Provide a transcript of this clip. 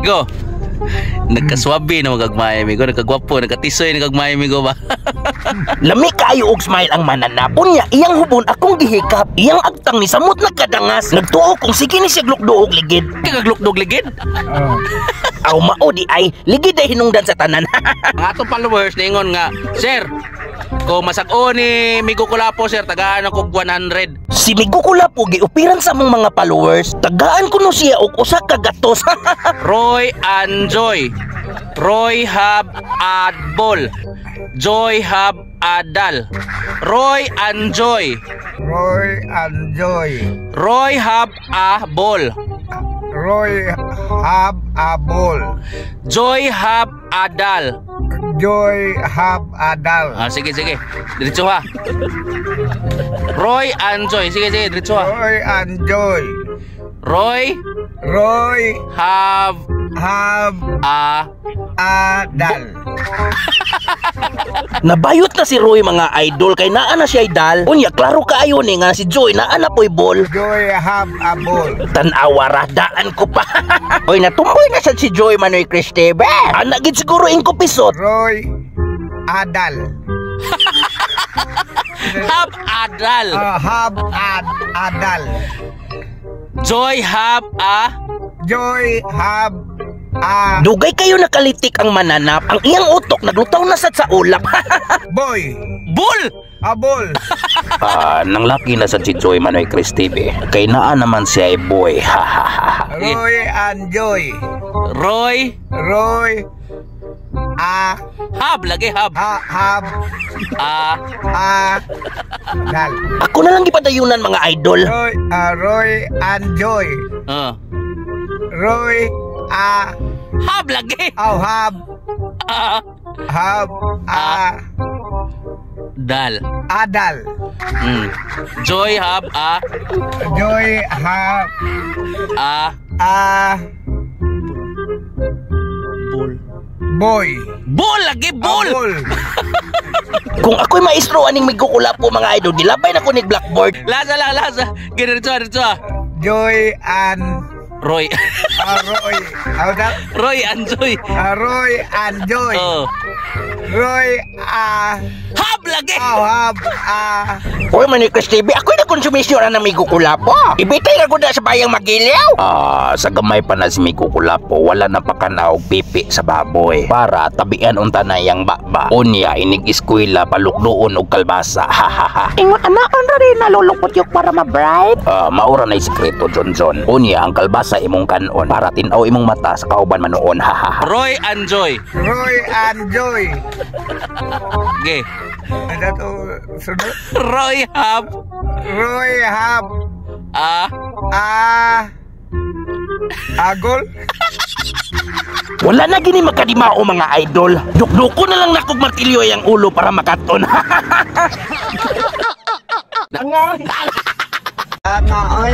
Go. Nagkaswabe na magagmay, amigo, nagkagwapo, nagkatisoy nagagmay, amigo ba. Lami kaayo og smile ang mananap. Unya, iyang hubon akong gihikap. Iyang agtang ni samot nagkadangas. Nagtuo kung sige ni siya glukdo og ligid. Kagaglukdog ligid. Oh. Aw mao di ay ligid ay hinungdan sa tanan. Ang atong followers ningon nga, "Sir, kung masag-o ni Migo Kulapo, sir, tagaan ako 100." Si Migo Kulapo giupiran sa among mga followers. Tagaan kuno siya og usa ka gatos. Roy and Joy. Roy have a ball. Joy have a dal. Roy and Joy. Roy and Joy. Roy have a ball. Roy have a ball. Joy have a dal. Joy have a dal. Ah, sige, sige. Diretso ha. Roy and Joy. Sige, sige, diretso ha. Roy and Joy. Roy Roy have have a a dal. Nabayot na si Roy, mga idol, kay naa na siya dal. Unya klaro kaayo ni nga si Joy naa na po'y ball. Joy have a ball. Tan-awa ra, daan ko pa. Oy, natumboy na sad si Joy, Manoy Cristebe. Ana gid siguro ingko pisot. Roy Adal. Have a dal. Have a adal. Joy have a Joy have a Dugay kayo nakalitik ang mananap. Ang iyang utok naglutaw na sad sa ulap. Boy. Bull. A ball. Ah, nang laki na sad si Joy, Manoy Cristebe. Kay naa naman siya ay boy. Ha ha ha. Roy and Joy. Roy Roy a have lagi have ha have a a dal. Ako na lang gipadayunan, mga idol. Roy and Joy. Roy a Have lagi. Oh, have A have a dal. Adal. Joy have a Joy have a a bull. Boy. Bull lagi bull. A ball. Kung ako'y maestro aning Migo Kulapo, mga idol, gilabay na ko ni blackboard. Lasa lang, lasa. Diretso, diretso. Joy and Roy. Roy. How that? Roy and Joy. Roy and Joy. Oh. Roy a Have lagi. Oh, have a Uy, Manoy Chris TV, ako'y nakonsumisyon na ng Migo Kulapo. Ibitay na ko na sa bayang Magiliw. Ah, sa gamay pa na si Migo Kulapo, wala na pakanaw pipi sa baboy. Para tabian unta na yang baba. Unya, inig eskwela, palukdoon og kalbasa. Ha ha ha. Ingon anaon ra rin nalulupot yung para ma-bright. Ah, maura na sikreto, John John. Unya, ang kalbasa imong kanon para tinaw imong mata sa kauban manoon. Ha ha ha. Roy and Joy. Roy and Joy. Okay. Ano to? Sunod? Roy have Roy have a a agol. Wala na gini makadimao, mga idol. Dukduko na lang nakog martilyo yang ulo para makaton. Nga, oy.